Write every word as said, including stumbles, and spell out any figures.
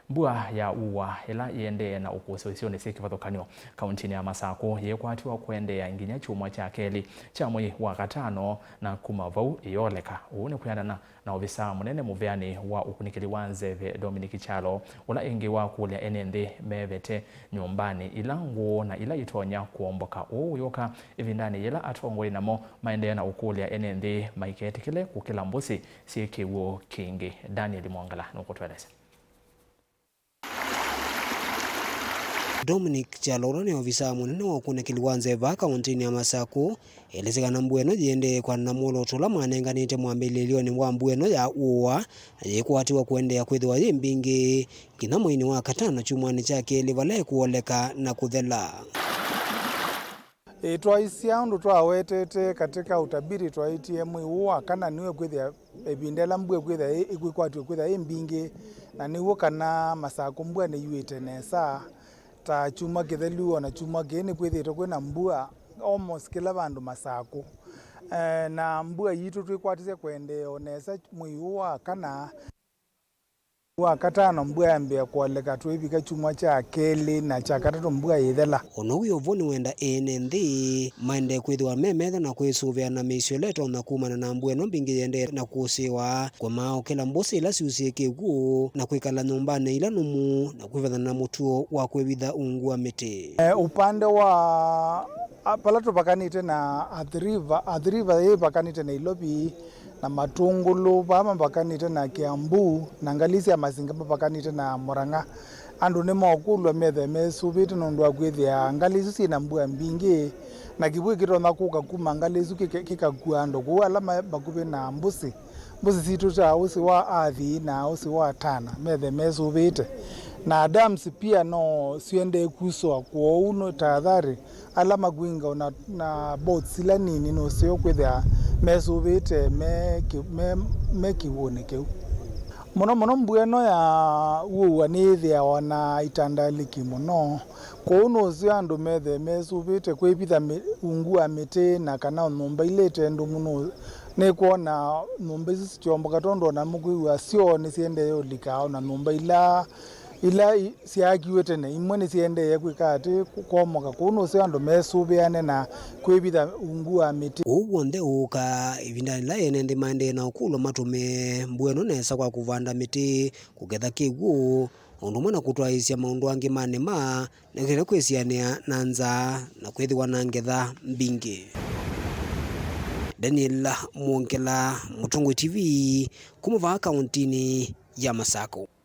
Mbua ya ũa ĩla ĩendee na ũkũsĩ isionĩ syĩ kĩvathũkany'o kauntinĩ ya Masakũ yĩkwatiwa kũendeea nginya kyumwa kya kelĩ kya mwei wa katano, na kuma vau ĩyoleka. Ũu nĩ kwĩanana na ovisaa mũnene mũveanĩ wa ũkunĩkĩli wa nzeve Dominic Kyalo, ũla ĩngĩ wakũlya ene nthĩ mevete nyũmbanĩ ila ngũũ na ila itonya kũomboka. Ũu ũyũka ĩvindanĩ yĩla atongoi namo maendeea na ũkũlya ene nthĩ maiketĩkĩle kũkĩla mbũsĩ syĩ kĩw'ũ kĩngĩ. Daniel Mwongela nũkũtũelesya. Dominic Kyalo, ũla nĩ ovisaa mũnene wa ũkunĩkĩli wa nzeva kauntinĩ ya Masakũ, elesya kana mbua ĩno yĩendee kwana na mwolooto ũla mwanenganĩte mwambĩlĩlyonĩ wa mbua ĩno ya ũa, na yĩkwatiwa kũendeea kwĩthĩwa yĩ mbingĩ nginya mweinĩ wa katano kyumwanĩ kya kelĩ vala ĩkũoleka na kũthela. Ĩĩ, twaisya ũndũ twawetete katika utabiri, twaĩtie mwei ũũ wa kana nĩw'o kwĩthĩa ĩvinda ĩla mbua ĩkwĩthĩa ĩ-, ĩkwĩkwatw'a kwĩthĩa ĩ mbingĩ, na nĩw'o kana Masakũ mbua nĩyuĩte nesa. Ta kyumwa kĩthelu, o na kyumwa kĩĩ nĩkwĩthĩĩtwe kwĩna mbua almost kĩla vandũ Masakũ. Eh, na mbua yitũ twĩkwatisye kũendeea o nesa mwei ũũ wa kana. Wa katano mbua yambĩĩa kũoleka, twĩvika kyumwa kya kelĩ na kya katatũ mbua yĩthela. O na wĩ o vo, nĩwenda ene nthĩ maendee kwĩthĩwa me metho na kwĩsũvĩa na mĩisyo ĩla ĩtonya kumana na mbua ĩno mbingĩ yĩendee na kũsĩĩwa, kũmaa ũkĩla mbũsĩ ila syusĩe kĩw'ũ, na kwĩkala nyũmbanĩ ila nũmu, na kwĩvethana na mũtuo wa kwĩvitha ungu wa mĩtĩ. Eh, upande wa, a, pala tũvakanĩte na Athi River, Athi River yĩvakanĩte Nairobi, na Matũngũlũ, vaa mavakanĩte na Kiambu, na ngalĩ sya Masinga mavakanĩte na Murang'a. Andũ nĩmokũlw'a methĩwe mesũvĩte nũndũ wa kwĩthĩa ngalĩ isu syĩ na mbua mbingĩ, na kĩw'ũ kĩtonya kũka kuma ngalĩ isu kĩke-, kĩkakua andũ kũu ala me vakuvĩ na mbũsĩ. Mbũsĩ sitũ ta ũsĩ wa Athi na ũsĩ wa Tana methĩwe mesũvĩte. Na dams pia no siendee kuswa, kwoou nĩ tahadhari ala makwinga na, na boats ila nini nũseo kwĩthĩa mesũvĩte me kĩ-, me, me kĩw'ũnĩ kĩu. Mũno mũno mbua ĩno ya ũa nĩyĩthĩawa na itandalĩki mũno, kwoou nũseo andũ methĩwe mesũvĩte kwĩvitha mĩ-, ungu wa mĩtĩ na kana o nyũmba ila ite ndũmu nũ-, nĩkwona nyũmba isu sikyomboka, tondũ o na mũkwĩw'a syoo nĩsiendee ũlika, o na nyũmba ila, ila i-, syaakiwe tene, imwe nĩsiendee kwĩka atĩ, kwomoka. Kwoou nũseo andũ mesũvĩane na kwĩvitha ungu wa mĩtĩ. Ũu w'onthe ũũkaa ĩvindanĩ yĩla ene nthĩ maendee na ũkũlw'a matũmĩe mbua ĩno nesa kwa kũvanda mĩtĩ, kũketha kĩw'ũ, o ũndũ ũmwe na kũtwaĩĩsya maũndũ angĩ ma nĩma, nĩgetha kwĩsianĩa na nzaa na kwĩthĩwa na ngetha mbingĩ. Daniel Mwongela, Mũtongoi T V, kuma vaa kauntinĩ ya Masakũ.